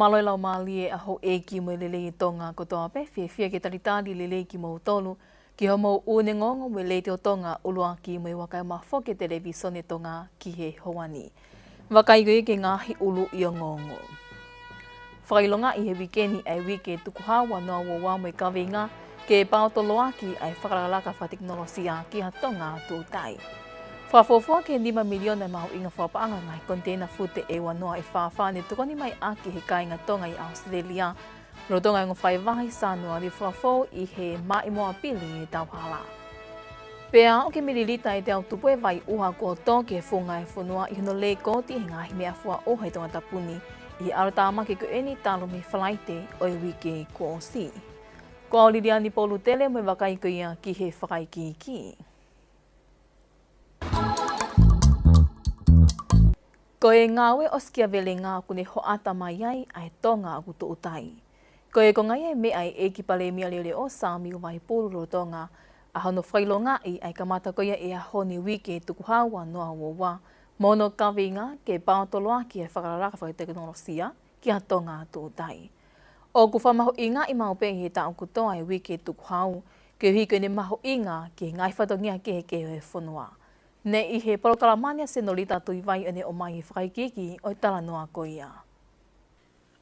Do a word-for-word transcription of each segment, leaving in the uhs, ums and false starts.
Mālō e laumālie ʻa houʻeiki mo e lelei ʻa Tonga kotoa pē, fiefia ke talitali lelei kimoutolu ki hoʻomou ʻū ongoongo mei he Letiō Tonga ʻuluaki mo e ua kae ʻumaʻā foki e Televīsone Tonga ki he ʻaho ni. Vakai ko ia ki he ngaahi ʻuluʻi ongoongo. Fakaʻilongaʻi he uike ni ʻa e Uike Tukuhau ua noa ua ua mo e kaveinga ke paotoloaki ʻa e fakalakalaka fakatekinolosia ki ha Tonga tūʻuta. Fakafuofua ki he nima miliona e mahuʻinga fakapaʻanga ngaahi koniteina fute ʻe ua noa ʻe fā fā ne tokoni mai ʻaki he kāinga Tonga ʻi ʻAositelēlia, lolotonga e ongo faivahe Sānuali fakafou ʻi he maʻimoa pili e tauhala. Pea aʻu ki he mililita ʻe teau tupu e vai ʻuha kuo tō ki he funga e fonua ʻi hono lekooti he ngaahi meʻafua ʻuha ʻi Tongatapu ni ʻi he ʻalotāmaki ko eni talu mei he Falaite ʻo e uike kuo ʻosi. Ko au Liliani Polutele mo e vakai ko ia ki he fakaikiiki. Ko e ngāue ʻosikiavelenga ʻoku ne hoʻata mai ai ʻa e Tonga ʻoku tūʻuta. Ko e konga ia e meʻa ʻa e ʻEiki Palēmia Leʻoleʻo Samiu Vaipulu lolotonga ʻa hono fakaʻilongaʻi ʻa e kamata ko ia e ʻaho ni Uike Tukuhau ua noa ua ua, mo hono kaveinga ke paotoloaki e fakalakalaka fakatekinolosia ki ha Tonga tūʻuta. ʻOku fakamahuʻingaʻi maʻu pē ʻi he taʻu kotoa e Uike Tukuhau, koeʻuhi ko ʻene mahuʻinga ki he ngaahi fatongia kehekehe ʻo e fonua. Ne ʻi he polokalama ni ʻa Senolita Tuʻivai ʻo ne ʻomai e fakaikiiki ʻo e talanoa ko ia.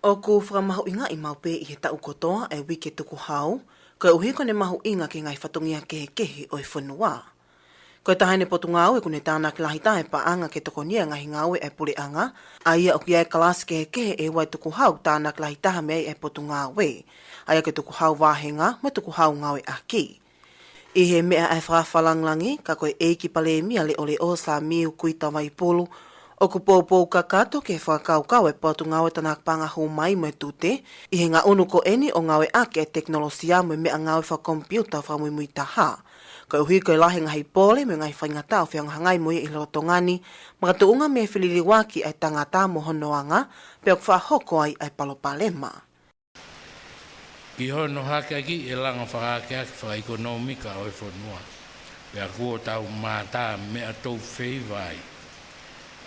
ʻOku fakamahuʻingaʻi maʻu pē ʻi he taʻu kotoa e Uike Tukuhau, koeʻuhi ko ʻene mahuʻinga ki he ngaahi fatongia kehekehe ʻo e fonua. Ko e taha eni e potungāue ʻoku ne tānaki lahi taha e paʻanga ke tokonia e ngaahi ngāue ʻa e puleʻanga, ʻa ia ʻoku ʻi ai e kalasi kehekehe ʻe ua e tukuhau tānaki lahi taha mei ai e potungāue, ʻa ia ko e tukuhau vāhenga mo e tukuhau ngāueʻaki. ʻI he meʻa ʻa e fakafalanglangi, ka ko e ʻEiki Palēmia Leʻoleʻo Samiu Kuita Vaipulu, ʻoku poupou kakato ki he fakakaukau e Potungāue Tānaki Paʻanga Hū Mai mo e Tute, ʻi he ngaʻunu ko eni ʻo ngāueʻaki e tekinolosia mo e meʻangāue fakakomipiuta fakamuimui taha. Koeʻuhi ko e lahi e ngaahi pole mo e ngaahi faingataʻa ʻoku fehangahangai mo ia ʻi lolotonga ni, makatuʻunga mei he feliliuaki ʻa e tangata mo hono anga, pea ʻoku fakahoko ai ʻa e palopalema. Ki hono hakeakiʻi e langa fakaakeake fakaʻekonōmika ʻo e fonua, pea kuo tau mātā meʻa tau feiva ai.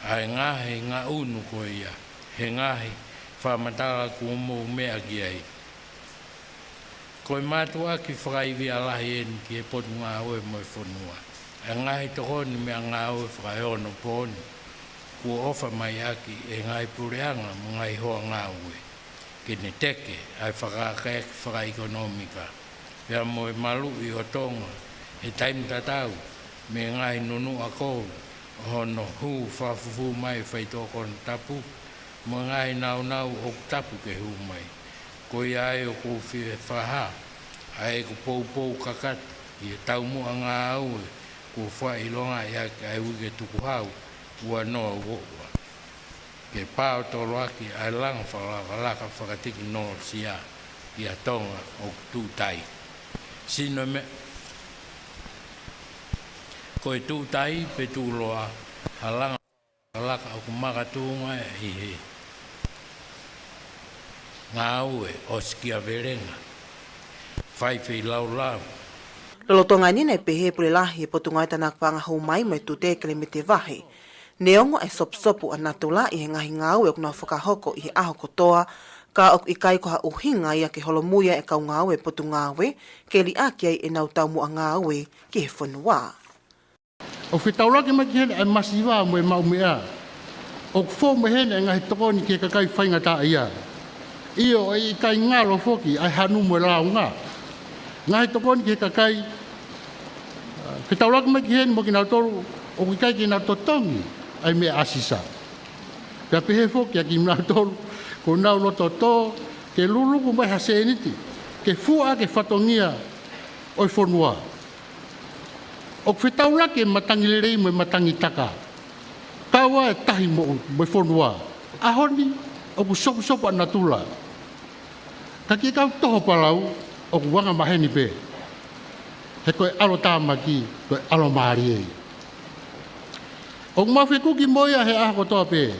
ʻA e ngaahi ngaʻunu ko ia, he ngaahi fakamatala kuo mou meʻa ki ai. Ko e mātuʻaki fakaivia lahi eni ki he Potungāue mo e fonua. ʻA e ngaahi tokoni meʻangāue fakaeonopooni, kuo ʻofa mai ʻaki e ngaahi puleʻanga mo e ngaahi hoa ngāue ke ne teke ʻa e fakaakeake fakaʻekonōmika, pea mo e maluʻi ʻo Tonga he taimi tatau mei he ngaahi nunuʻa kovi ʻo hono hū fakafufū mai e faitoʻo konatapu mo e ngaahi nāunau ʻoku tapu ke hū mai. Ko ia ai ʻoku ou fie fakahā ʻa ʻeku poupou kakato ʻi he taumuʻa ngāue kuo fakaʻilongaʻi ʻaki ʻa e Uike Tukuhau ua noa ua ua, ke paotoloaki ʻa e langa fakalakalaka fakatekinolosia ki ha Tonga ʻoku tūʻuta. Sino me ko e tūʻuta pe tuʻuloa ha langa fakalakalaka ʻoku makatuʻunga ʻi he ngāue ʻosikiavelenga, fai feilaulau. Lolotonga eni naʻe pehē e Pule Lahi e Potungāue Tānaki Paʻanga Hū Mai mo e Tute, Kelemete Vahe, neongo e sopusopu ʻa natula ʻi he ngaahi ngāue ʻoku nau fakahoko ʻi he ʻaho kotoa, ka ʻoku ʻikai ko ha ʻuhinga ia ke holomui ai e kau ngāue e Potungāue ke liʻaki ai ʻenau taumuʻa ngāue ki he fonua. ʻOku fetaulaki mai ki heni ʻa e masiva mo e maʻumeʻa. ʻOku fou mai heni e ngaahi tokoni ki he kakai faingataʻaʻia. ʻIo, ʻe ʻikai ngalo foki ʻa e hanu mo e lāunga. Ngaahi tokoni ki he kakai, ʻa, fetaulaki mai ki heni mo kinautolu ʻoku ʻikai ke nau totongi ʻa e meʻa ʻasisa. Pea pehē foki ʻa kinautolu ʻoku nau loto tō ke luluku mai ha sēniti ke fua ʻaki e fatongia ʻo e fonua. ʻOku fetaulaki e matangi lelei mo e matangi taka, kau ai e tahi mo, mo e fonua. ʻAho ni ʻoku sopusopu ʻa natula. Ka ki he kau toho palau, ʻoku anga maheni pē. He ko e ʻalotāmaki, ko e ʻalomālie. ʻOku mau fekuki mo ia he ʻaho kotoa pē.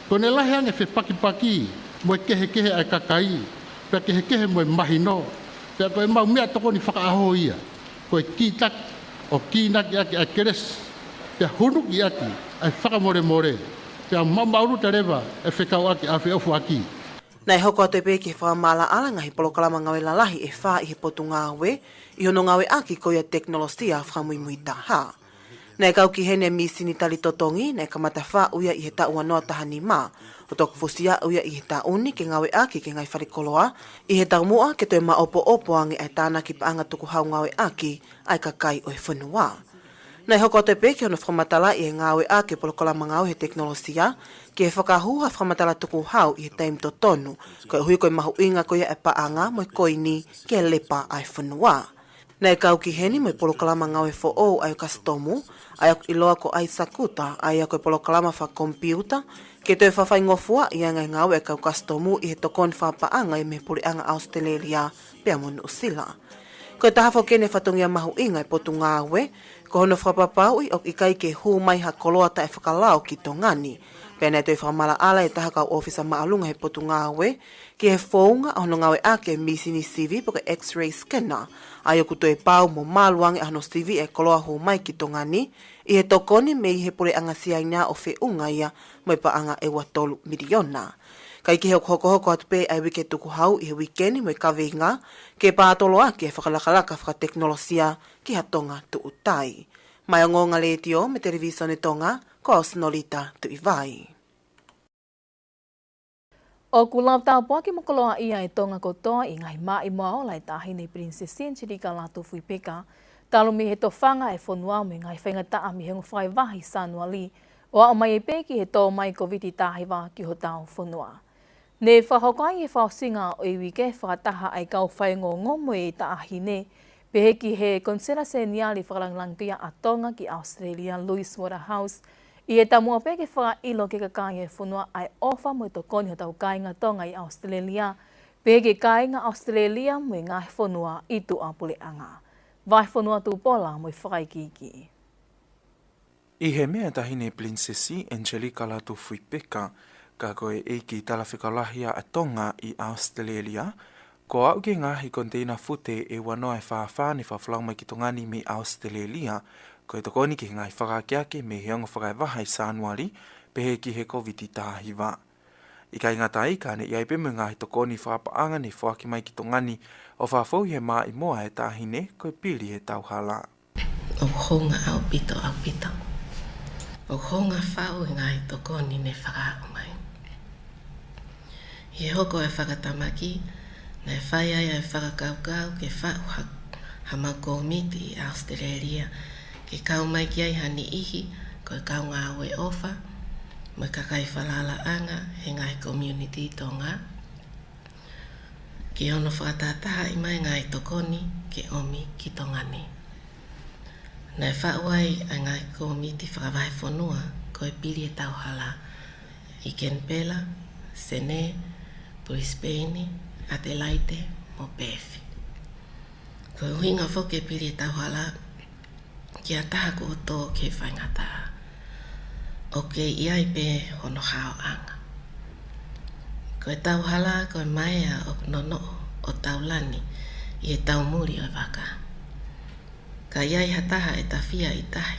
Ko ʻene lahi ange e fepakipaki mo e kehekehe ʻa e kakai, pea kehekehe mo e mahino, pea ko ʻemau meʻatokoni fakaʻaho ia. Ko e kītaki ʻo kīnaki ʻaki ʻa e kelesi, pea hunuki ʻaki ʻa e fakamolemole, pea maʻumaʻuluta leva e fekauʻaki ʻa e feʻofoʻaki. Naʻe hoko atu pē ki he fakamaʻalaʻala ngaahi polokalama ngāue lalahi ʻe fā ʻi he Potungāue, ʻi hono ngāueʻaki ko ia ʻa e tekinolosia fakamuimui taha. Naʻe kau ki heni e mīsini tali totongi, naʻe kamata faʻu ia ʻi he taʻu ua noa taha nima, ʻo toki fusi aʻu ia ʻi he taʻu ni ke ngāueʻaki ki he ngaahi falekoloa, ʻi he taumuʻa ke toe maʻopoʻopo ange ʻa e tānaki paʻanga tukuhau ngāueʻaki ʻa e kakai ʻo e fonua. Naʻe hoko atu pē ki hono fakamatalaʻi e ngāueʻaki e polokalama ngāue he tekinolosia, ki he fakahū ha fakamatala tukuhau ʻi he taimi totonu, koeʻuhi ko e mahuʻinga ko ia e paʻanga mo e koini ki he lepa ʻa e fonua. Naʻe kau ki heni mo e polokalama ngāue foʻou ʻa e kasitomu, ʻa ia ʻoku ʻiloa ko iSakuta, ʻa ia ko e polokalama fakakomipiuta, ke toe fakafaingofuaʻi ange e ngāue ʻa e kau kasitomu ʻi he tokoni fakapaʻanga ia mei he puleʻanga ʻAositelēlia pea mo Nuʻusila. Ko e taha foki eni e fatongia mahuʻinga ʻa e Potungāue, ko hono fakapapauʻi ʻoku ʻikai ke hū mai ha koloa taʻefakalao ki Tonga ni. Pea naʻe toe fakamaʻalaʻala e taha kau ʻōfisa māʻolunga he Potungāue, ki he founga ʻo hono ngāueʻaki e mīsini sivi pe ko e X-ray scanner, ʻa ia ʻoku toe pau mo malu ange ʻa hono sivi e koloa hū mai ki Tonga ni, ʻi he tokoni mei he puleʻanga Siaina ʻo feʻunga ia mo e paʻanga ʻe ua tolu miliona. Kae kehe ʻoku hokohoko atu pē ʻa e uike tukuhau ʻi he uike ni mo e kaveinga, ke pātoloaki e fakalakalaka fakatekinolosia ki ha Tonga tuʻutai. Mei he Ongoongo Letiō mo e Televīsone Tonga, ko au Sinolita Tuʻivai. ʻOku lau tāpuaki mo koloaʻia ʻa e Tonga kotoa ʻi he ngaahi maʻimoa ola ʻa e Taʻahine Pilinisesi Angelika Lātūfuipeka, talu mei he tofanga ʻa e fonua mo e ngaahi faingataʻa mei he ongo fakaʻevaha ʻi Sānuali, ʻo aʻu mai ai pē ki he tō mai Kōviti taha hiva ki hotau fonua. Ne fakahoko ai ʻi he fakaʻosinga ʻo e uike fakataha ʻa e kau faiongoongo mo e Taʻahine, pehē ki he Konisela Seniale Fakalāngilangiʻia ʻa Tonga ki ʻAositelēlia, Louise Waterhouse, ʻi he taumuʻa pē ke fakaʻilo ki he kakai ʻo e fonua ʻa e ʻofa mo e tokoni hotau kāinga Tonga ʻi ʻAositelēlia, pehē ki he kāinga ʻAositelēlia mo e ngaahi fonua ʻi tuʻapuleʻanga. Vaifonua Tupola mo e fakaikiiki. ʻI he meʻa ʻa e Taʻahine Pilinisesi Angelika Lātūfuipeka, ka ko e ʻEiki Talafekau Lahi ʻa Tonga ʻi ʻAositelēlia, kuo aʻu ki he ngaahi koniteina fute ʻe ua noa ʻe fā fā ne fakafolau mai ki Tonga ni mei ʻAositelēlia, ko e tokoni ki he ngaahi fakaakeake mei he ongo fakaʻevaha ʻi Sānuali, pehē ki he Kōviti taha hiva. ʻIkai ngata ai, ka ne ʻi ai pē mo e ngaahi tokoni fakapaʻanga ne foaki mai ki Tonga ni, ʻo fakafou ʻi he maʻimoa ʻa e Taʻahine, ko e pili e tauhala. ʻOku hounga ʻaupito, ʻaupito. ʻOku hounga fau e ngaahi tokoni ne fakaaʻu mai. ʻI he hoko e fakatamaki, naʻe fai ai ʻa e fakakaukau ke faʻu ha, ha mau kōmiti ʻi ʻAositelēlia, ke kau mai ki ai ha niʻihi, ko e kau ngāue ʻofa, mo e kakai falalaʻanga he ngaahi community Tonga, ke ono fakatahatahaʻi mai ngaahi tokoni ke ʻomi ki Tonga ni. Naʻe faʻu ai ʻa e ngaahi kōmiti fakavahefonua ko e pili e tauhala ʻi Kenipela, Senē, Pilisipeni, ʻAtelaite, mo Pethi. Ko e ʻuhinga foki e pili e tauhala, ki ha taha kuo tō ki he faingataʻa, ʻoku kei ʻi ai pē hono haoʻanga. Ko e tauhala ko e maea ʻoku nonoʻo ʻo taulani ʻi he taumuli ʻo e vaka. Ka ʻi ai ha taha ʻe tafia ʻi tahi,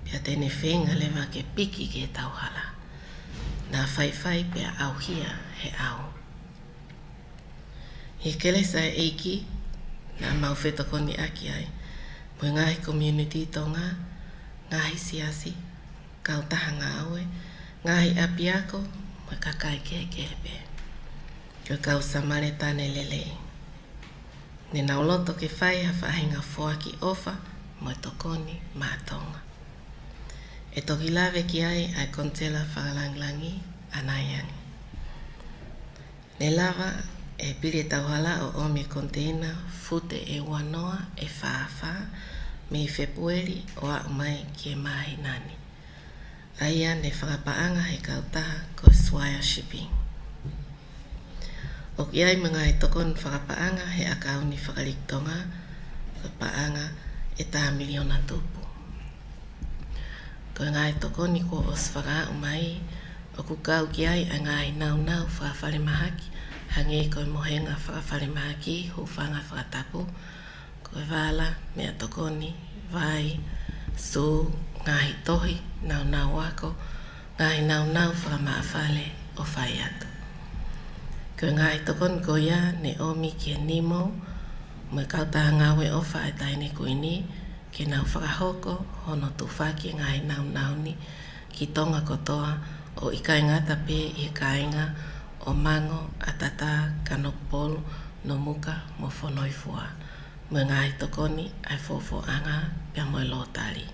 pea te ne feinga leva ke piki ki he tauhala, naʻa faifai pea ʻauhia he ʻau. ʻI he kelesi ʻa e ʻEiki, naʻa mau fetokoniʻaki ai mo e ngaahi community Tonga, ngaahi siasi, kautaha ngāue, ngaahi ʻapiako, mo e kakai kehekehe pē. Ko e kau Samaletane lelei. Ne nau loto ke fai ha faʻahinga foaki ʻofa mo e tokoni maʻa Tonga. ʻE toki lave ki ai ʻa e Konisela Fakalāngilangi ʻa Naiangi. Ne lava ʻe he pili e tauhala ʻo ʻomi e koniteina fute ʻe ua noa ʻe fā fā mei Fēpueli ʻo aʻu mai ki he māhina ni, ʻa ia ne fakapaʻanga he kautaha ko e Swire Shipping. ʻOku ʻi ai mo e ngaahi tokoni fakapaʻanga he ʻakauni fakaliki Tonga, ko e paʻanga ʻe taha miliona tupu. Ko e ngaahi tokoni kuo ʻosi fakaaʻu mai, ʻoku kau ki ai ʻa e ngaahi naunau fakafalemahaki, hangē ko e mohenga fakafalemahaki, hūfanga fakatapu, ko e vala, meʻatokoni, vai, sū, ngaahi tohi, naunau ako, ngaahi naunau fakamaʻafale ʻo fai atu. Ko Ko e ngaahi tokoni ko ia ne ʻomi ki he Nimo mo e Kautaha Ngāue ʻOfa ʻa e Taʻahine Kuini ke nau fakahoko hono tufaki e ngaahi nāunau ni ki Tonga kotoa, ʻo ʻikai ngata pē ʻi he kāinga ʻo Mango, ʻAtata, Kanokupolu, Nomuka mo Fonoifua, mo e ngaahi tokoni ʻa e fofoʻanga pea mo e lottery.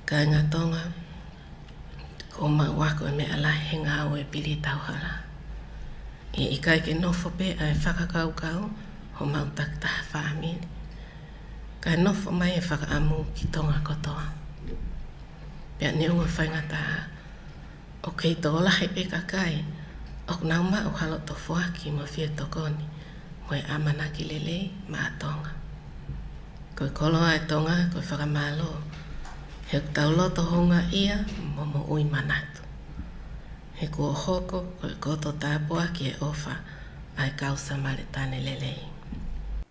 Kāinga Tonga, ko homau ako e meʻa lahi he ngāue pili tauhala. ʻE ʻikai ke nofo pē ʻa e fakakaukau homau takitaha fāmili, kae nofo mai e fakaʻamu ki Tonga kotoa. Pea neongo e faingataʻa, ʻoku kei tokolahi pē kakai ʻoku nau maʻu ha loto foaki mo fie tokoni mo e ʻamanaki lelei maʻa Tonga. Ko e koloa ʻa Tonga ko e fakamālō, he ʻoku tau loto houngaʻia mo moʻui manatu, he kuo hoko ko e koto tāpuaki e ʻofa ʻa e kau Samaletane lelei.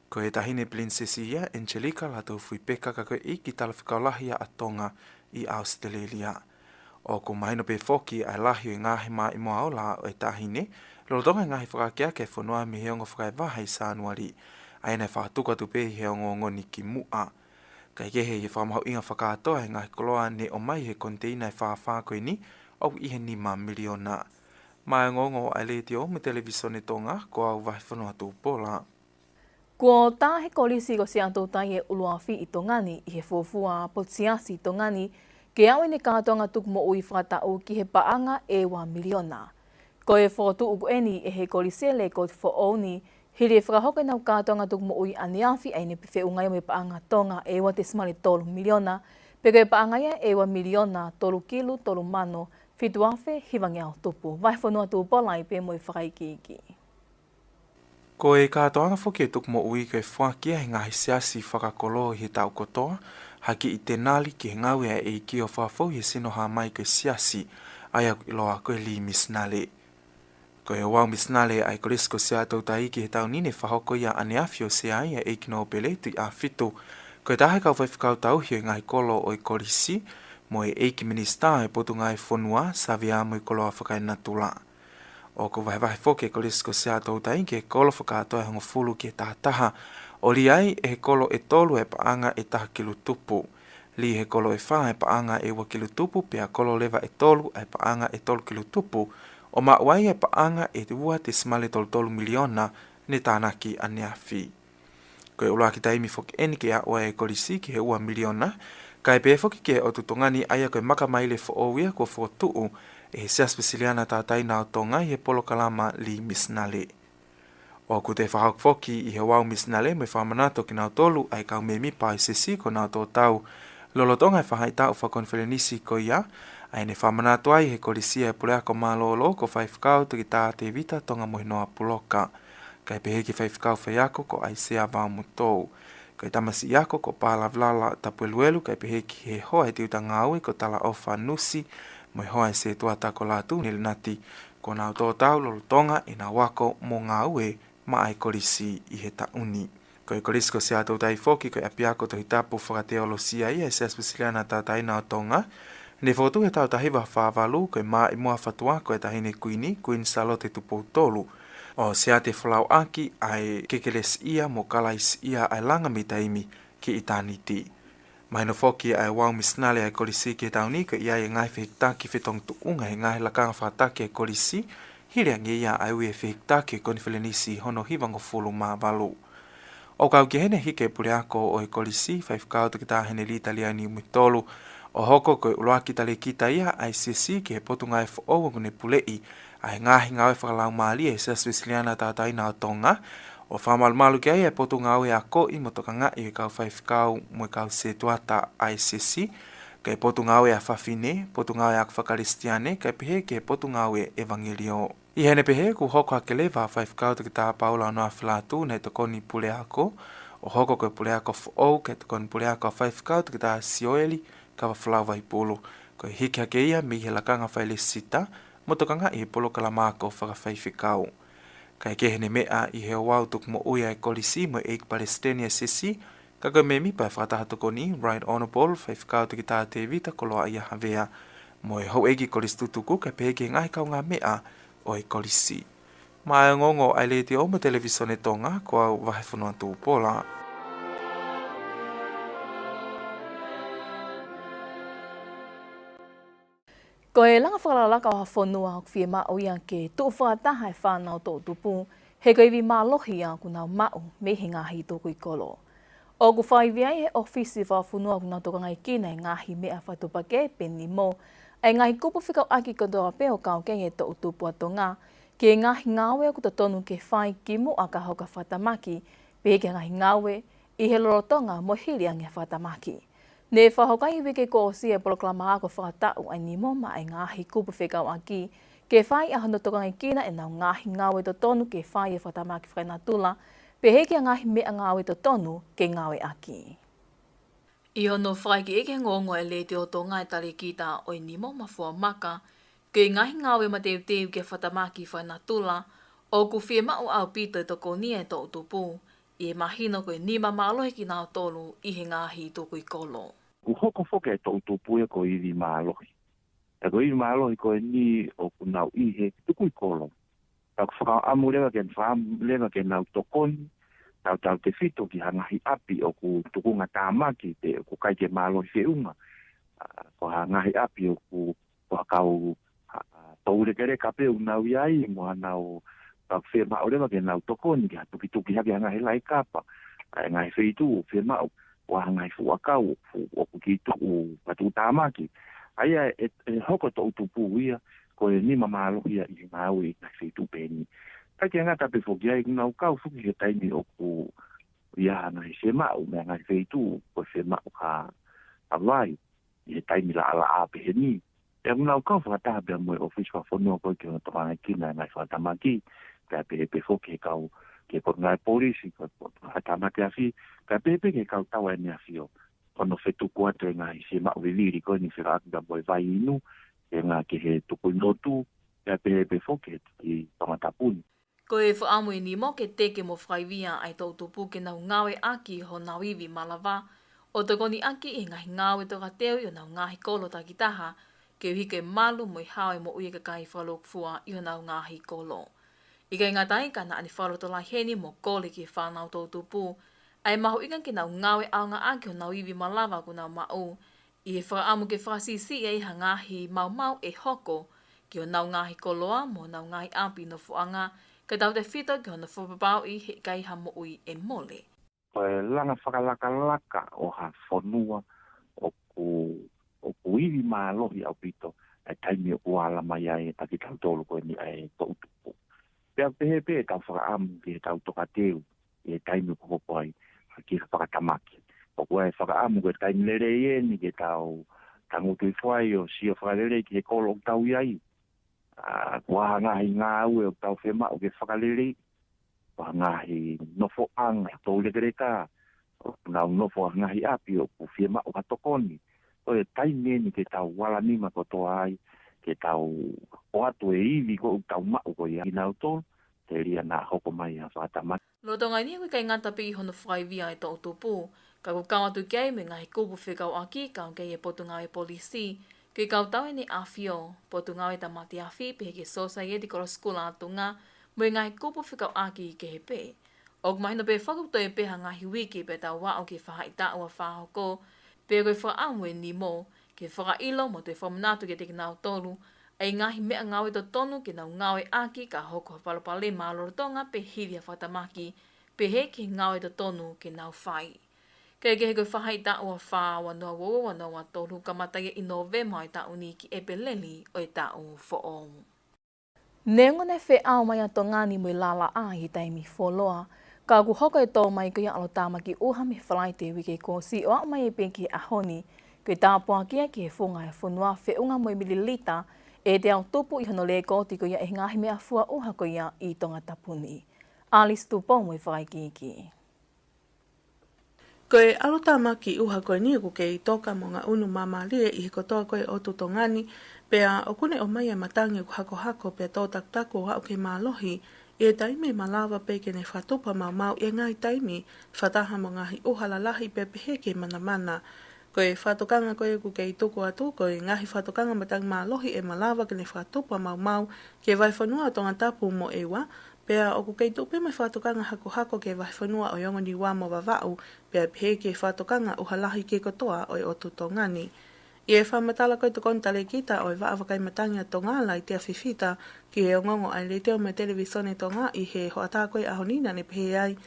Ko e Taʻahine Pilinisesi ia, Angelika Lātūfuipeka, ko e ʻEiki Talafekau Lahi ʻa Tonga ʻi ʻAositelēlia. ʻOku mahino pē foki ʻa e lahi ʻo e ngaahi maʻimoa ola ʻo e Taʻahine lolotonga e ngaahi fakaakeake ʻa e fonua mei he ongo fakaʻauha ʻi Sānuali, ʻa ia naʻe fakatuku atu pē ʻi he ongoongo ni kimuʻa. Kae kehe, ʻi he fakamahuʻinga fakakātoa e ngaahi koloa ne ʻomai he koniteina ʻe fāfā ko eni, ʻoku ʻi he nima miliona. Maʻá e ongoongo ʻa e Letiō mo e Televīsone Tonga, ko au Vahefonua Tupola. Kuo tā ʻe he Kolisi ko Siaʻatoutai e ʻuluafi ʻi Tonga ni ʻi he fuofua potu siasi ʻi Tonga ni ke aʻu ʻene kātoanga tukumoʻui fakataʻu ki he paʻanga ʻe ua miliona. Ko e fokotuʻu ko eni ʻe he Kolisi e lēkooti foʻou ni, hili e fakahoko ʻenau kātoanga tukumoʻui ʻaneafi, ʻa ia ne feʻunga ia mo e paʻanga Tonga ʻe ua tesimale tolu miliona, pe ko e paʻanga ia ʻe ua miliona tolu kilu tolu mano fitu afe hivangeau tupu. Vahefonua Tupola ʻi pē mo e fakaikiiki. Ko e kātoanga foki e tukumoʻui ko e foaki ia ʻe he ngaahi siasi fakakolo ʻi he taʻu kotoa ha kiʻi tenali ki he ngāue ʻa e ʻEiki ʻo fakafou ʻi he sino hā mai ko e siasi, ʻa ia ʻoku ʻiloa ko e lī misinale. Ko e ouau misinale ʻa e Kolisi ko Siaʻatoutai ki he taʻu ni ne fakahoko ia ʻaneafi ʻo sea ai ʻa e ʻEiki Nōpele Tuʻiʻāfitu, ko e taha e kau faifekau tauhi ʻo e ngaahi kolo ʻo e Kolisi, mo e ʻEiki Minisitā ʻo e Potungāue Fonua, Savea Moekoloa Fakaenatula. ʻOku vahevahe foki e Kolisi ko Siaʻatoutai ki he kolo fakakātoa ʻe hongofulu ki he tahataha, ʻo lī ai ʻe he kolo ʻe tolu e paʻanga ʻe taha kilu tupu, lī ʻe he kolo ʻe fā e paʻanga ʻe ua kilu tupu, pea kolo leva ʻe tolu e paʻanga ʻe tolu kilu tupu, ʻo maʻu ai e paʻanga ʻe ua tesimale tolu tolu miliona ne tānaki ʻaneafi. Ko e ʻuluaki taimi foki eni ke aʻu ai e Kolisi ki he ua miliona, kae pehē foki ki he ʻotu Tonga ni, ʻa ia ko e maka maile foʻou ia kuo fokotuʻu ʻe he Siasi Uēsiliana Tauʻatāina ʻo Tonga ʻi he polokalama lī misinale. ʻOku toe fakahoko foki ʻi he ouau misinale mo e fakamanatu ʻo kinautolu ʻa e kau mēmipa ʻo e siasi kuo nau tō tau lolotonga e faʻahitaʻu fakakonifelenisi ko ia, ʻa ia ne fakamanatu ai ʻe he Kolisi ʻa e Puleako Mālōlō ko Faifekau Toketā Tēvita Tongamohinoa Puloka, kae pehē ki he Faifekau Faiako ko ʻAisea Vaomotou, ko e tamasiʻi ako ko Palavalala Tapueluelu, kae pehē ki he hoa e tiuta ngāue ko Talaʻofa Nusi, mo e hoa e sētuata ko Lātū Nelenati, kuo nau tō tau lolotonga ʻenau ako mo ngāue maʻa e Kolisi ʻi he taʻu ni. Ko e Kolisi ko Siaʻatoutai foki ko e ʻapiako Tohitapu fakateolosia ia ʻa e Siasi Uēsiliana Tauʻatāina ʻo Tonga, ne fokotuʻu he taʻu taha hiva fā valu ko e maʻimoa fatuako ʻa e Taʻahine Kuini, Kuini Sālote Tupou Tolu, ʻo siate folauʻaki ʻa e Kelesiʻia mo Kalaisiʻia ʻa e langa mei taimi ki ʻitāniti. Mahino foki ʻa e ouau misinale ʻa e Kolisi ki he taʻu ni, ko e ʻi ai e ngaahi fehikitaki fetongi tuʻunga he ngaahi lakanga fakatakimuʻa ʻa e Kolisi, hili ange ia ʻa e ui e fehikitaki ʻo e konifelenisi hono hivangofulu mā valu. ʻOku kau ki heni e hiki e puleako ʻo e Kolisi, Faifekau Toketā Henelī Taliani Umutolu, ʻo hoko ko e ʻuluaki talēkita ia ʻa e siasi ki he potungāue foʻou ʻoku ne puleʻi ʻa e ngaahi ngāue fakalaumālie ʻa e Siasi Uēsiliana Tauʻatāina ʻo Tonga, ʻo fakamalumalu ki ai e potungāue akoʻi mo tokangaʻi e kau faifekau mo e kau sētuata ʻa e siasi, ki he potungāue ʻa fafine, potungāue ako fakakalisitiane, kae pehē ki he potungāue ʻevangeliō. ʻI heʻene pehē, kuo hoko hake leva ʻa Faifekau Toketā Paula Noa Felatu naʻe tokoni puleako, ʻo hoko ko e puleako foʻou, ki he tokoni puleako ʻa Faifekau Toketā Sioeli Kavafolau Vaipulu, ko e hiki hake ia mei he lakanga failesisita, mo tokangaʻi e polokalama ako fakafaifekau. Kae kehe ʻene meʻa ʻi he ouau tukumoʻui ʻa e Kolisi mo e ʻEiki Palesiteni ʻa e siasi, ka ko e mēmipa e Fakataha Tokoni, Right Honourable Faifekau Toketā Tēvita Koloaʻia Havea, mo e Houʻeiki Kolisi Tutuku, kae pehē ki he ngaahi kaungāmeʻa ʻo e Kolisi. Maʻá e ongoongo ʻa e Letiō mo e Televisone Tonga, ko au Vahefonua Tupola. Ko e langa fakalakalaka ʻo ha fonua ʻoku fiemaʻu ia ke tuʻu fakataha e fānau toʻutupu, he ko e ivi mālohi ia ʻoku nau maʻu mei he ngaahi tukui kolo. ʻOku faivi ai he ʻOfisi Fakafonua ʻoku nau tokangaʻi kina e ngaahi meʻa fakatuʻupakē pe nimo, ʻa e ngaahi kupu fekauʻaki kotoa pē ʻo kau ki ai e toʻutupu ʻa Tonga, ki he ngaahi ngāue ʻoku totonu ke fai kimuʻa ka hoko ha fakatamaki, pehē ki he ngaahi ngāue ʻi he lolotonga mo hili ange ha fakatamaki. Ne fakahoko ʻi he uike kuo ʻosi e polokalama ako fakataʻu ʻa e nimo maʻá e ngaahi kupu fekauʻaki, ke fai ʻa hono tokangaʻi kina ʻenau ngaahi ngāue totonu ke fai e fakatamaki fakaenatula, pehē ki he ngaahi meʻangāue totonu ke ngāueʻaki. ʻI hono fakaikiiki he ongoongo ʻa e Letiō Tonga e talēkita ʻo e nimo, Mafua Maka, ko e ngaahi ngāue mateuteu ki he fakatamaki fakaenatula, ʻoku fiemaʻu ʻaupito e tokoni ʻa e toʻutupu, ʻi he mahino ko e nima mālohi kinautolu ʻi he ngaahi tukui kolo. ʻOku hoko foki e toʻutupu ia ko e ivi mālohi. Pea ko e ivi mālohi ko eni ʻoku nau ʻi he tukui kolo. Tau fakaʻamu leva ke, fakaʻamu leva ke nau tokoni, tautautefito ki ha ngaahi ʻapi ʻoku tukunga tāmaki pe ʻoku ʻikai ke mālohi feʻunga. ʻA, ko ha ngaahi ʻapi ʻoku, ko ha kau, ʻa, toulekeleka pē ʻoku nau ʻi ai, mo ʻenau, tau fiemaʻu leva ke nau tokoni ki ha tukituki hake ha ngaahi laʻi kapa, ʻa e ngaahi feituʻu ʻoku fiemaʻu, ʻo ha ngaahi fuʻu ʻakau ʻoku, ʻoku kei tuʻu pea tuʻu tāmaki. ʻA ia ʻe, ʻe hoko toʻutupu ia ko e nima mālohi ia ʻi he ngāue ʻi he ngaahi feituʻu pehē ni. Kae ʻikai ke ngata pē foki ai, ʻoku nau kau foki he taimi ʻoku ʻi ai ha ngaahi fiemaʻu mei he ngaahi feituʻu, ko e fiemaʻu ha, ha vai ʻi he taimi laʻalaʻā pehē ni. Pea ʻoku nau kau fakataha pea mo e ʻOfisi Fakafonua ko ē ki hono tokangaʻi kina e ngaahi fakatamaki, pea pehē pē foki ki he kau, ki he Potungāue Polisi, ko e Potungāue Tāmaki Afi, pea pehē pē ki he kau tau ʻa ʻEne ʻAfio, ko hono fetuku atu e ngaahi fiemaʻu vivili ko eni fekauʻaki pea mo e vai inu, ki he ngaahi, ki he tukui lotu, pea pehē pē foki ki he tukui tongatapu ni. Ko e fakaʻamu ʻa e nimo ke teke mo fakaivia ʻa e toʻutupu ke nau ngāueʻaki honau ivi malava, ʻo tokoniʻaki ʻi he ngaahi ngāue tokateu ʻi honau ngaahi kolo takitaha, koeʻuhi ke malu mo e hao e moʻui ʻa e kakai fakalūkufua ʻi honau ngaahi kolo. ʻIkai ngata ai, ka naʻá ne fakalotolahi heni mo kole ki he fānau toʻutupu ʻa e mahuʻinga ke nau ngāue ʻaonga ʻaki honau ivi malava ʻoku nau maʻu, ʻi he fakaʻamu ke fakasiʻisiʻi ai ha ngaahi maumau ʻe hoko ki honau ngaahi koloa mo honau ngaahi ʻapi nofoʻanga, kae tautautefito ki hono fakapapauʻi he ʻikai ha moʻui ʻe mole. Ko e langa fakalakalaka ʻo ha fonua ʻoku, ʻoku ivi mālohi ʻaupito ʻa e taimi ʻoku ala mai ai ʻa kitautolu ko eni ʻa e toʻutupu. Pea pehē pē ʻetau fakaʻamu ki heʻetau tokateu ʻi he taimi ʻoku hoko ai ha kiʻi fakatamaki. ʻOku ʻi ai e fakaʻamu ko e taimi lelei eni ke tau tangutu hifo ai ʻo sio fakalelei ki he kolo ʻoku tau ʻi ai. ʻA, ko e hā e ngaahi ngāue ʻoku tau fiemaʻu ke fakalelei, ko e hā e ngaahi nofoʻanga toulekeleka ʻoku nau nofo ai, ngaahi ʻapi ʻoku fiemaʻu ha tokoni. Ko e taimi eni ke tau ala nima kotoa ai, ke tau ʻoatu e ivi ko ē ʻoku tau maʻu ko ia kinautolu, telia naʻa hoko mai ha fakatamaki. Lolotonga eni ʻoku ʻikai ngata pē ʻi hono fakaivia e toʻutupu, ka ʻoku kau atu ki ai mo e ngaahi kupu fekauʻaki, kau ki ai e Potungāue Polisi, ko e kau tau ʻEne ʻAfio, Potungāue Tāmaki Afi, pehē ki he Sōsaieti Kolosi Kula ʻa Tonga, mo e ngaahi kupu fekauʻaki kehe pē. ʻOku mahino pē foki ʻoku toe pē ha ngaahi uike pea tau aʻu ki he faʻahitaʻu ʻa Fā hoko, pea ko e fakaʻamu ʻa e nimo ke fakaʻilo mo toe fakamanatu kiate kinautolu ʻa e ngaahi meʻangāue totonu ke nau ngāueʻaki ka hoko ha palopalema lolotonga pe hili ha fakatamaki, pehē ki he ngāue totonu ke nau fai. Kae kehe, ko e faʻahitaʻu ʻa Fā ua noa ua ua ua noa ua tolu, kamata ia ʻi Nōvema ʻo e taʻu ni ki ʻEpeleli ʻo e taʻu foʻou. Neongo naʻe feʻao mai ʻa Tonga ni mo e laʻalaʻā ʻi he taimi fuoloa, ka ʻoku hoko e tō mai ko ia ʻa e ʻalotāmaki ʻuha mei he Falaite uike kuo ʻosi ʻo aʻu mai ai pē ki he ʻaho ni, ko e tāpuaki ia ki he funga ʻo e fonua feʻunga mo e mililita ʻe teau tupu ʻi hono lēkooti ko ia ʻe he ngaahi meʻafua ʻuha ko ia ʻi Tongatapu ni. Alice Tupou mo e fakaikiiki. Ko e ʻalotāmaki ʻuha ko eni ʻoku kei toka mo ngaʻunu māmālie ʻi he kotoa ko ē ʻo e ʻotu Tonga ni, pea ʻoku ne ʻomai ʻa e matangi ʻoku hakohako pea tō takutaku ʻo aʻu ki he mālohi, ʻi he taimi ʻe malava pē ke ne fakatupu ha maumau ʻi he ngaahi taimi fakataha mo e ngaahi ʻuha lalahi pea pehē ki he manamana. Ko e fakatokanga ko ē ʻoku kei tuku atu, ko e ngaahi fakatokanga matangi mālohi ʻe malava ke ne fakatupu ʻa maumau ki he vahefonua ʻo Tongatapu mo ʻEua, pea ʻoku kei tuʻu pē mo e fakatokanga hakohako ki he vahefonua ʻo e ongo Niua mo Vavaʻu, pea pehē ki he fakatokanga ʻuha lahi ki he kotoa ʻo e ʻotu Tonga ni. ʻI he fakamatala ko ē ʻa e tokoni talēkita ʻo e Vaʻa Vakai Matangi ʻa Tonga, Laitea Fifita, ki he ongoongo ʻa e Letiō mo e Televīsone Tonga ʻi he hoʻatā ko ē ʻaho ni, naʻa ne pehē ai,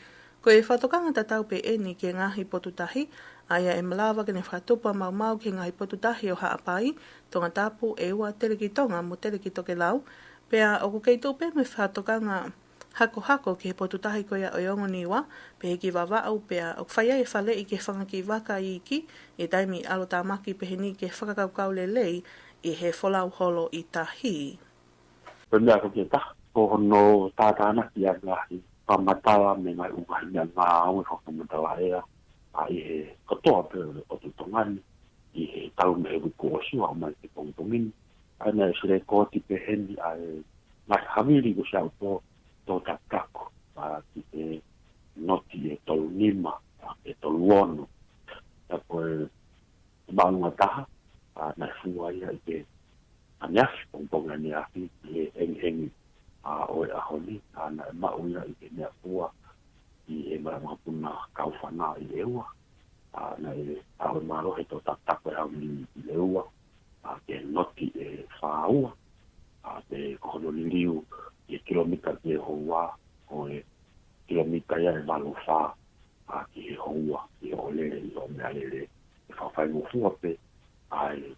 ko e fakatokanga tatau pē ʻeni ki he ngaahi potu tahi, ʻa ia ʻe malava ke ne fakatupu ʻa maumau ki he ngaahi potu tahi ʻo Haʻapai, Tongatapu, ʻEua, Telekitonga mo Telekitokelau, pea ʻoku kei tuʻu pē mo e fakatokanga hakohako ki he potu tahi ko ia ʻo e ongo Niua, pehē ki Vavaʻu, pea ʻoku fai ai e faleʻi ki he fanga kiʻi vaka iiki ʻi he taimi ʻalotāmaki pehē ni ke fakakaukau lelei ʻi he folau holo ʻi tahi. Ko e meʻa ko ē ke taha, ko hono tātānaki ʻa e ngaahi fakamatala mo e ngaahi ʻū ngaahi meʻangāue fakamatala ʻea, ʻa ʻi he kotoa pē ʻo e ʻotu Tonga ni, ʻi he talu mei he uike kuo ʻosi ʻo aʻu mai ki he pongipongi ni. ʻA ia naʻe ʻosi lekooti pē heni ʻa e ngaahi havili ko ē ʻosi aʻu tō, tō takutaku, ʻa ki he noti ʻe tolu nima, ʻa, ʻe tolu ono. Pea ko e māʻolunga taha, ʻa, naʻe fua ia ʻi he ʻaneafi, pongipongi ʻaneafi, ʻi he hengihengi, ʻa, ʻo e ʻaho ni, ʻa, naʻe maʻu ia ʻi he meʻafua ʻi he malaʻe vakapuna Kaufana ʻi ʻEua. ʻA, naʻe ʻalu ʻo mālohi e tō takutaku ʻa e havili ʻi ʻEua, ʻa, ki he noti ʻe fā ua, ʻa, pea ko hono liliu ʻi he kilomita ki he houa, ko e kilomita ia ʻe valu fā, ʻa, ki he houa, ʻi hoʻo lele, ʻi hoʻo meʻalele, ʻe fakafaingofua pē ʻa e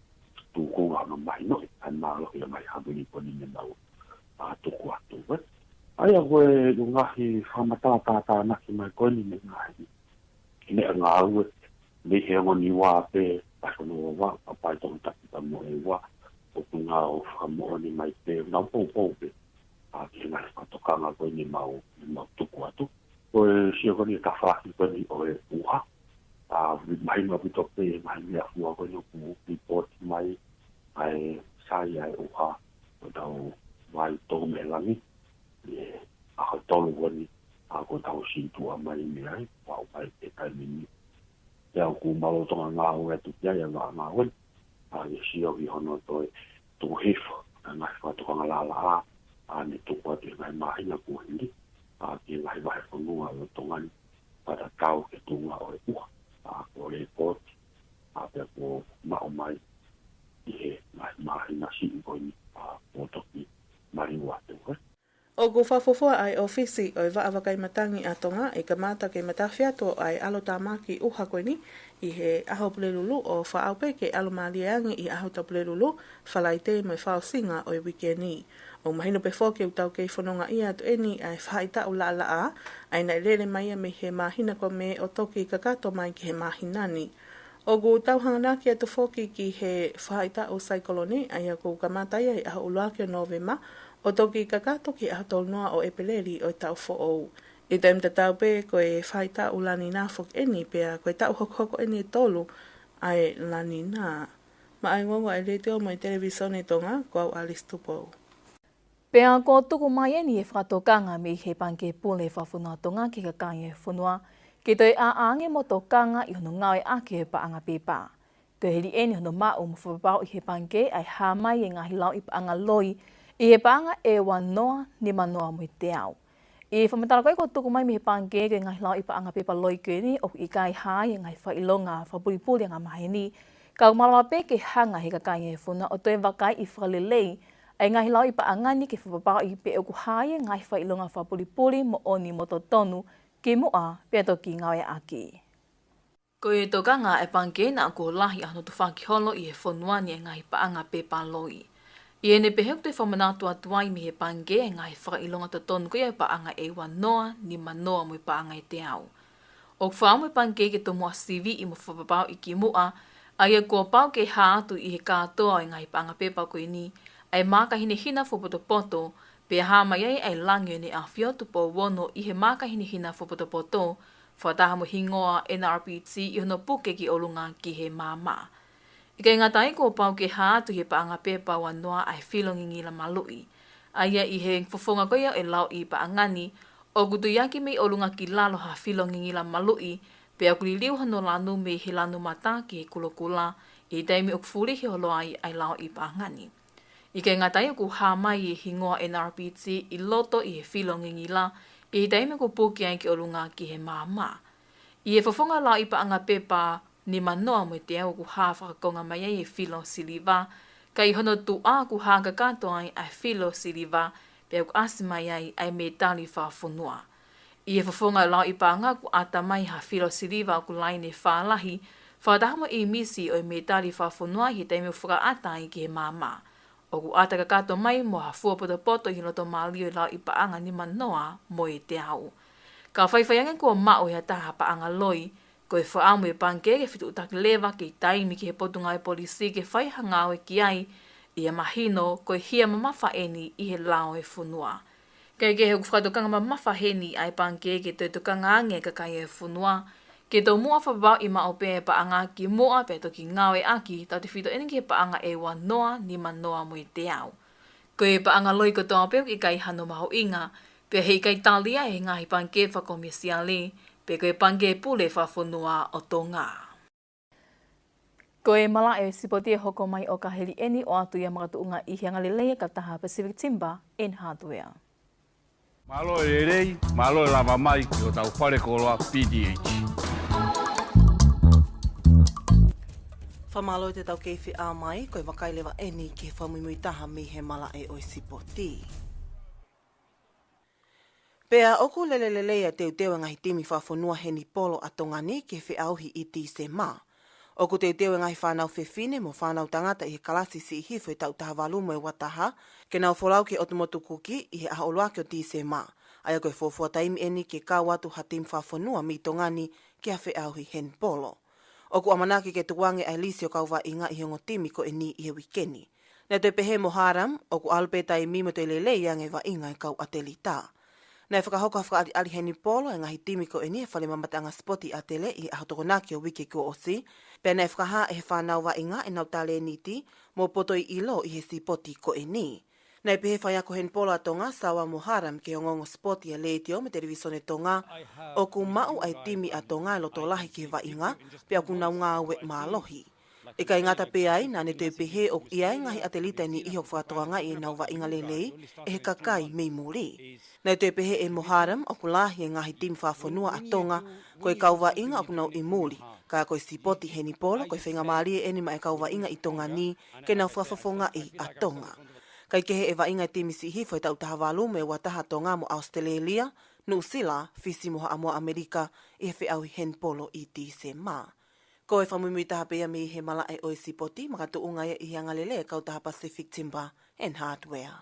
tūkunga hono mahinoʻi ʻa e mālohi ʻa e ngaahi havili ko eni ne mau, ʻa, tuku atu, ē. ʻA ia ko e ngaahi fakamatala tātānaki mai ko eni mo e ngaahi meʻangāue mei he ongo Niua pē, Vahefonua Vavaʻu, Haʻapai, Tongatapu pea mo ʻEua, ʻoku nau fakamoʻoni mai pē, nau poupou pē, ʻa, ki he ngaahi fakatokanga ko eni ne mau, ne mau tuku atu. Ko e sio ko eni ki he tafaʻaki ko eni ʻo e ʻuha, ʻa, mahino ʻaupito pē, mahino ʻa e meʻafua ko eni ʻoku lipooti mai ʻa e sai ʻa e ʻuha ʻo hotau vai tō mei langi, ʻi he ʻaho tolu ko eni, ʻa, kuo tau sītuʻa mai mei ai, ʻo aʻu mai ki he taimi ni. Pea ʻoku mau lolotonga ngāue atu ki ai ʻa e vaʻa ngāue ni, ʻa, ke sio ki hono toe tuku hifo ʻa e ngaahi fakatokanga laʻalaʻā, ʻa, ne tuku atu he ngaahi māhina kuo hili, ʻa, ki he ngaahi vahefonua ʻo Tonga ni, fakatatau ki he tuʻunga ʻo e ʻuha, ʻa, kuo lekooti, ʻa, pea kuo maʻu mai ʻi he ngaahi māhina siʻi ko eni, ʻa, kuo toki maliu atu, ē. ʻOku fakafuofua ʻa e ʻōfisi ʻo e Vaʻa Vakai Matangi ʻa Tonga ʻe kamata ke matafi atu ʻa e ʻalotāmaki ʻuha ko eni ʻi he ʻaho Pulelulu ʻo fakaʻau pē ke ʻalomālie ange ʻi he ʻaho Tapulelulu, Falaite mo e fakaʻosinga ʻo e uike ni. ʻOku mahino pē foki ʻoku tau kei fononga ʻia atu eni ʻa e faʻahitaʻu laʻalaʻā, ʻa ia naʻe lele mai ia mei he māhina ko Mē ʻo toki kakato mai ki he māhina ni. ʻOku tau hanganaki atu foki ki he faʻahitaʻu saikolone, ʻa ia ʻoku kamata ia ʻi he ʻaho ʻuluaki ʻo Nōvema, ʻo toki kakato ki he ʻaho tolu noa ʻo ʻEpeleli ʻo e taʻu foʻou. ʻI he taimi tatau pē ko e faʻahitaʻu La Nina foki eni, pea ko e taʻu hokohoko eni ʻe tolu ʻa e La Nina. Maʻá e ongoongo ʻa e Letiō mo e Televīsone Tonga, ko au Alice Tupou. Pea kuo tuku mai eni e fakatokanga mei he Pangikē Pule Fakafonua Tonga ki he kakai e fonua, ke toe ʻā ange mo tokanga ʻi hono ngāueʻaki e paʻanga pepa. Ko e hili eni hono maʻu mo fakapapauʻi he pangikē ʻa e hā mai e ngaahi lauʻi paʻanga loi ʻi he paʻanga ʻe ua noa, nima noa mo e teau. ʻI he fakamatala ko ē kuo tuku mai mei he pangikē, ko e ngaahi lauʻi paʻanga pepa loi ko eni ʻoku ʻikai hā ai e ngaahi fakaʻilonga fakapulipuli angamaheni, ka ʻoku malava pē ke hanga he kakai e fonua ʻo toe vakaiʻi fakalelei ʻa e ngaahi lauʻi paʻanga ni ke fakapapauʻi pe ʻoku hā ai e ngaahi fakaʻilonga fakapulipuli moʻoni mo totonu kimuʻa pea toki ngāueʻaki. Ko e tokanga ʻa e pangikē naʻa kuo lahi ʻa hono tufaki holo ʻi he fonua ni e ngaahi paʻanga pepa loi. ʻI heʻene pehē ʻoku toe fakamanatu atu ai mei he pangikē e ngaahi fakaʻilonga totonu ko ia e paʻanga ʻe ua noa, nima noa mo e paʻanga ʻe teau. ʻOku fakaʻamu e pangikē ke tomuʻa siviʻi mo fakapapauʻi kimuʻa, ʻa ia kuo pau ke hā atu ʻi he kātoa ʻo e ngaahi paʻanga pepa ko eni ʻa e maaka hinehina fakapotopoto, pea hā mai ai ʻa e Langi ʻo ʻEne ʻAfio Tupou Ono ʻi he maaka hinehina fakapotopoto, fakataha mo e hingoa N R P T ʻi hono puke ki ʻolunga ki he maama. ʻIkai ngata ai, kuo pau ke hā atu he paʻanga pepa ua noa ʻa e filo ngingila maluʻi. ʻA ia ʻi he fofonga ko ia ʻo e lauʻi paʻanga ni, ʻoku tuiaki mei ʻolunga ki lalo ha filo ngingila maluʻi, Pea ʻoku liliu hono lanu mei he lanu mata ki he kulokula, ʻi he taimi ʻoku fulihi holo ai ʻa e lauʻi paʻanga ni. ʻIkai ngata ai ʻoku hā mai e hingoa N R P G ʻi loto ʻi he filo ngingila, ʻi he taimi ʻoku puke ai ki ʻolunga ki he maama. ʻI he fofonga lauʻi paʻanga pepa nimanoa mo e teau ʻoku hā fakakonga mai ai e filo siliva, ka ʻi hono tuʻa ʻoku hā kakato ai ʻa e filo siliva, pea ʻoku ʻasi mai ai ʻa e mētali fakafonua. ʻI he fofonga lauʻi paʻanga ʻoku ʻata mai ha filo siliva ʻoku laine fālahi, fakataha mo e ʻīmisi ʻo e mētali fakafonua ʻi he taimi ʻoku fakaʻata ai ki he maama. ʻOku ʻata kakato mai mo ha fua potopoto ʻi he loto mālie ʻo e lauʻi paʻanga nimanoa mo e teau. Ka faifai ange kuo maʻu ʻe ha taha paʻanga loi, ko e fakaʻamu ʻa e pangikē ke fetuʻutaki leva kei taimi ki he Potungāue Polisi ke fai ha ngāue ki ai, ʻi he mahino ko e hia mamafa ʻeni ʻi he lao ʻo e fonua. Kaekehe ʻoku fakatokanga mamafa heni ʻa e pangikē ke toe tokanga ange ʻa e kakai ʻo e fonua, ke tomuʻa fakapapauʻi maʻu pē ʻa e paʻanga kimuʻa pea toki ngāueʻaki, tautefito ʻeni ki he paʻanga ʻe ua noa, nima noa mo e teau. Ko e paʻanga loi kotoa pē ʻoku ʻikai hano mahuʻinga, pea heʻikai talia ʻe he ngaahi pangikē fakakomesiale, pe ko e pangikē pule fakafonua ʻo Tonga. Ko e malaʻe ʻo e sipoti ʻe hoko mai ʻo ka heli ʻeni ʻo atu ia makatuʻunga ʻi he angalelei ʻa e kautaha Pacific Timber and Hardware. Mālō e lelei, mālō e lava mai ki hotau fale koloa P T H. Fakamālō atu ʻetau kei feʻao mai, ko e vakai leva ʻeni ki he fakamuimui taha mei he malaʻe ʻo e sipoti. Pea ʻoku lele lelei ʻa e teuteu ʻa e ngaahi timi fakafonua henipolo ʻa Tonga ni ki he feʻauhi ʻi Tīsema. ʻOku teuteu ʻa e ngaahi fānau fefine mo fānau tangata ʻi he kalasi siʻi hifo ʻi he taʻu taha valu mo e ua taha, ke nau folau ki he ʻOtu Motu Kuki ʻi he ʻaho ʻuluaki ʻo Tīsema. ʻA ia ko e fuofua taimi ʻeni ke kau atu ha timi fakafonua mei Tonga ni ki ha feʻauhi henipolo. ʻOku ʻamanaki ke tukuange ʻa e lisi ʻo e kau vaʻinga ʻi he ongo timi ko ʻeni ʻi he uike ni. Naʻe toe pehē ʻe Moharam, ʻoku ʻalu pē taimi mo toe lelei ange e vaʻinga ʻa e kau ʻatelita. Naʻe fakahoko ha fakaʻaliʻali henipolo ʻa e ngaahi timi ko ʻeni ʻi he fale mamataʻanga sipoti ʻi ʻAtele ʻi he ʻaho Tokonaki ʻo e uike kuo ʻosi, pea naʻe fakahā ʻe he fānau vaʻinga ʻenau talēniti mo poto ʻi ʻilo ʻi he sipoti ko ʻeni. Naʻe pehē ʻe he faiako henipolo ʻa Tonga, Sawa Moharam, ki he ongoongo sipoti ʻa e Letiō mo e Televisone Tonga, ʻoku maʻu ʻa e timi ʻa Tonga ʻa e loto lahi ki he vaʻinga, pea ʻoku nau ngāue mālohi. ʻIkai ngata pē ai, naʻa ne toe pehē ʻoku ʻi ai e ngaahi ʻatelita ʻe niʻihi ʻoku fakatokangaʻi ʻenau vaʻinga lelei ʻe he kakai mei muli. Naʻe toe pehē ʻe Moharam ʻoku lahi e ngaahi timi fakafonua ʻa Tonga ko e kau vaʻinga ʻoku nau ʻi muli, ka ko e sipoti henipolo ko e faingamālie ʻeni maʻa e kau vaʻinga ʻi Tonga ni ke nau fakafofongaʻi ʻa Tonga. Kaekehe ʻe vaʻinga e timi siʻi hifo ʻi he taʻu taha valu mo e ua taha ʻa Tonga mo ʻAositelēlia, Nuʻusila, Fisi mo Haʻamoa ʻAmelika ʻi he feʻauhi henipolo ʻi Tīsema. Ko e fakamuimui taha pē ia mei he malaʻe ʻo e sipoti, makatuʻunga ia ʻi he angalelei ʻa e kautaha Pacific Timber and Hardware.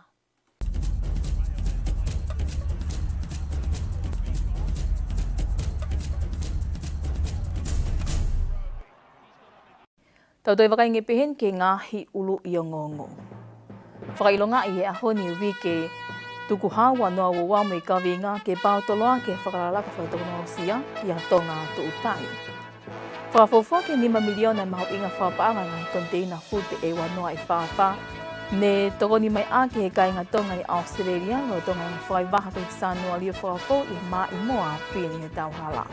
Tau toe vakai ange pē heni ki he ngaahi ʻuluʻi ongoongo. Fakaʻilongaʻi he ʻaho ni ʻo e uike tukuhau ua noa ua ua mo e kaveinga ke paotoloaki e fakalakalaka fakatekinolosia ʻi ha Tonga tuʻutai. Fakafuofua ki he nima miliona e mahuʻinga fakapaʻanga e ngaahi koniteina fute ʻe ua noa ʻe fā fā ne tokoni mai ʻaki ʻe he kāinga Tonga ʻi ʻAositelēlia, lolotonga e fakavaha ko e Sānuali ʻo fakafou ʻi he maʻimoa pili ʻi he tauhala.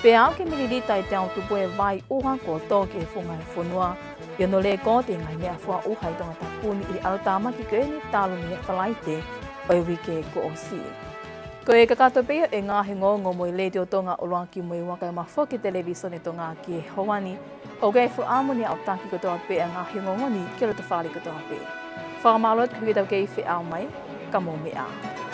Pea aʻu ki he mililita ʻe teau tupu e vai ʻuha kuo tō ki he funga ʻo e fonua, ʻi hono lēkooti e ngaahi meʻafua ʻuha ʻi Tongatapu ni ʻi he ʻalotāmaki ko ʻeni talu mei he Falaite ʻo e uike kuo ʻosi. Ko e kakato pē ia e ngaahi ongoongo mei he Letiō Tonga ʻo e ʻaho ni, kae ʻoua foki e Televisone Tonga ki he houa ni. ʻOku ʻi ai e fakaʻamu ʻeni ʻo e taki kotoa pē ʻa e ngaahi ongoongo ni ki he lotofale kotoa pē. Fakamālō atu ki he tau kei feʻao mai, ka mou meʻa ā.